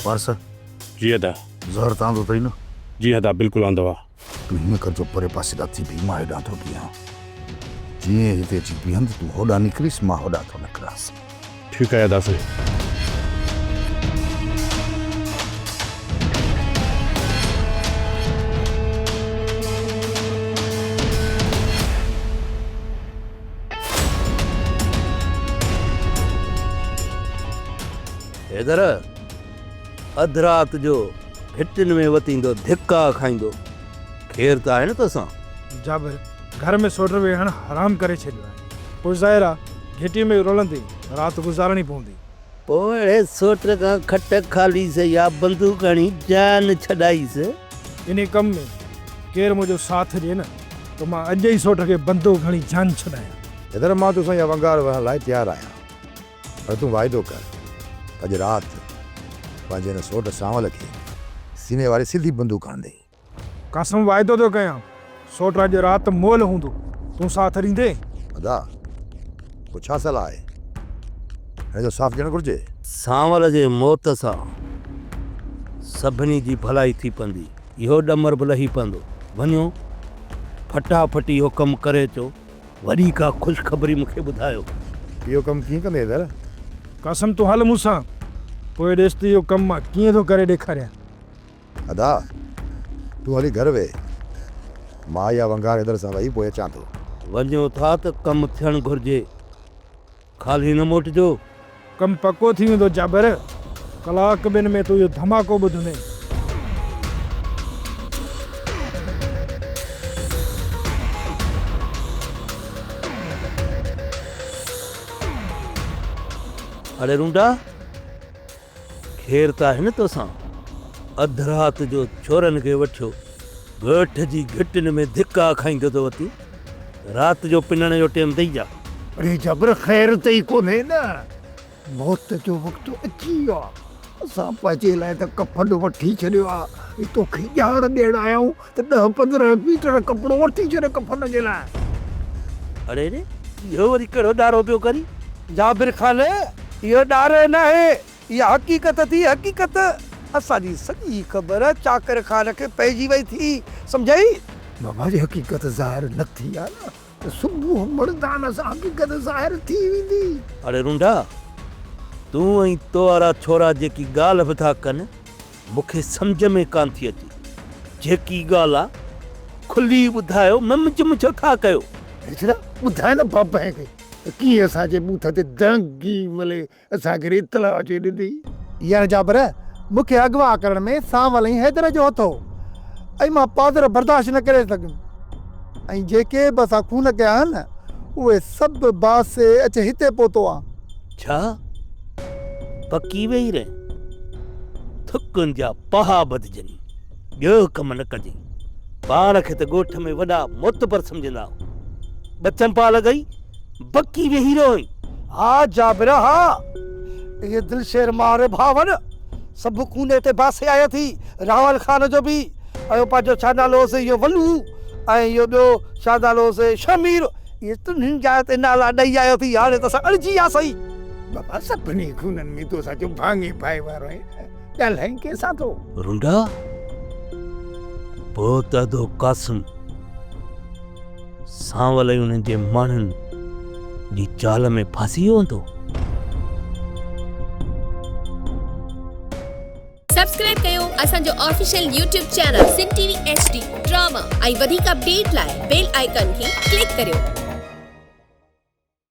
پارس. جي ادا. زهر ته آندو اٿئي نه؟ جي ادا بلڪل آندو آ. تون هيئن ڪر جو پري پاسي ڏانهن ٿي بيهه مان هيڏانهن ٿو بيهان. جيئن هتي اچي بيهند تون هوڏانهن نڪريس مان هوڏانهن ٿو نڪرانس. ٺيڪ آهي ادا سائين. حيدر! اڌ رات جو گهٽين ۾ وتيندو ڌڪا کائيندو، خير ته آهي نه توسان؟ جابر گهر ۾ سوٽ ويهڻ حرام ڪري ڇڏيو آهي، پوء ظاهر آ گهٽيء ۾ رلندي رات گذارڻي پوندي. پوء اهڙي سوٽ کان کٽ کاليس يا بندوق هڻي جان ڇڏائيس. انهي ڪم ۾ ڪير منهنجو ساٿ ڏئي نه ته مان اڄ ئي سوٽ کي بندوق هڻي جان ڇڏايان. حيدر مان توسان اها ونگار وهڻ لاء تيار آهيان. پر تون واعدو ڪر ته اڄ رات پنهنجي هن سوٽ سانول کي سيني واري سڌي بندوق هڻندين. قاسم واعدو ٿو ڪيان سوٽ اڄ رات مئل هوندو، تون ساٿ ڏيندين؟ ادا پوء ڇا صلاح آهي؟ هن جو صاف ڏيڻ گهرجي. سانول جي موت سان سڀني جي ڀلائي ٿي پوندي. اهو ڏمر به لهي پوندو. وڃو ڦٽاڦٽ اهو ڪم ڪري اچو. وري ڪا خوشخبري مون کي ٻڌايو. اهو ڪم ڪيئن ڪندين حيدر؟ قاسم تون هل مون سان، پوء ڏس ته اهو ڪم مان ڪيئن ٿو ڪري ڏيکاريان. ادا، تون هلي گهر ويهه. مان اها ونگار حيدر سان وهي پوء اچان ٿو. وڃو ٿا ته ڪم ٿيڻ گهرجي. خالي نه موٽجو. ڪم پڪو ٿي ويندو جابر. ڪلاڪ ٻن ۾ تون اهو ڌماڪو ٻڌندين. اڙي رونڊا! خير ته آهي نه توسان؟ اڌ رات جو ڇورن کي وٺيو ڳوٺ جي گهٽين ۾ ڌڪا کائيندو ٿو وتين. رات جو پنڻ جو ٽيم اٿئي ڇا؟ اڙي جبر خير ته ئي ڪونهي نه. موت جو وقت اچي ويو آ. اسان پنهنجي لاء ته ڪفن وٺي ڇڏيو آ. هي توکي ڄاڻ ڏيڻ آيا آهيون ته ڏهه 15 ميٽر ڪپڙو وٺي ڇڏ ڪفن جي لاء. اڙي ري اهو وري ڪهڙو ڏارو پيو ڪرين؟ جابر خان اهو ڏارو ناهي، اها حقيقت ٿي حقيقت. اسان جي سڄي خبر چاڪر خان کي پئجي وئي ٿي، سمجهئي؟ بابا جي حقيقت ظاهر نه ٿي آ نه ته صبح مڙدان سان حقيقت ظاهر ٿي ويندي. اڙي رونڊا! تون ۽ تو وارا ڇورا جيڪي ڳالهه به ٿا ڪن، مون کي سمجهه ۾ ڪانه ٿي اچي. جيڪي ڳالهه آ، کلي ٻڌايو، مم چم ڇو ٿا ڪيو؟ هيٺڙا ٻڌاء نه بابهه کي ته ڪيئن اسان جي ٻوٿ تي دنگي ملي اسان کي اطلاع اچي ڏني. يار جابر، مون کي اغوا ڪرڻ ۾ سانول ۽ حيدر جو هٿ هو ۽ مان پادر برداشت نه ڪري سگهيم ۽ جيڪي به اسان خون ڪيا آهن، اهي سڀ باسي اچي هتي پهتو آهيان. ڇا؟ پڪي ويهي رهين؟ ٿڪن جا پها ٻڌجن، ٻيو ڪم نه ڪجين. پاڻ کي ته ڳوٺ ۾ وڏا معتبر سمجهندا هئو. ٻه چنپا لڳئي، بڪي ويهي رهو ۽. ها جابر ها، اهي دلشير مار ڀاون سڀ ڪوني تي باسي آيا ٿي، راول خان جو به اهو پنهنجو ڇا نالو هوس اهو ولو ۽ اهو ٻيو ڇا نالو هوس شهمير، اهي ٽنهين جا هتي نالا ڏئي آيو ٿي، هاڻي ته اسان اڙجي وياسين. بابا سڀني خونن ۾ تون اسان جو ڀاڱي ڀائيوار آهين نه، ڳالهائين ڪنهن سان ٿو؟ رنڊا، پوء ته ادو قاسم. سانول ۽ انهن جي ماڻهن جي چال ۾ ڦاسي ويو هوندو. سبسڪرائب ڪيو اسان جو official YouTube channel Sindh T V H D drama ۽ وڌيڪ اپڊيٽ لاء بيل آئيڪان کي ڪلڪ ڪريو.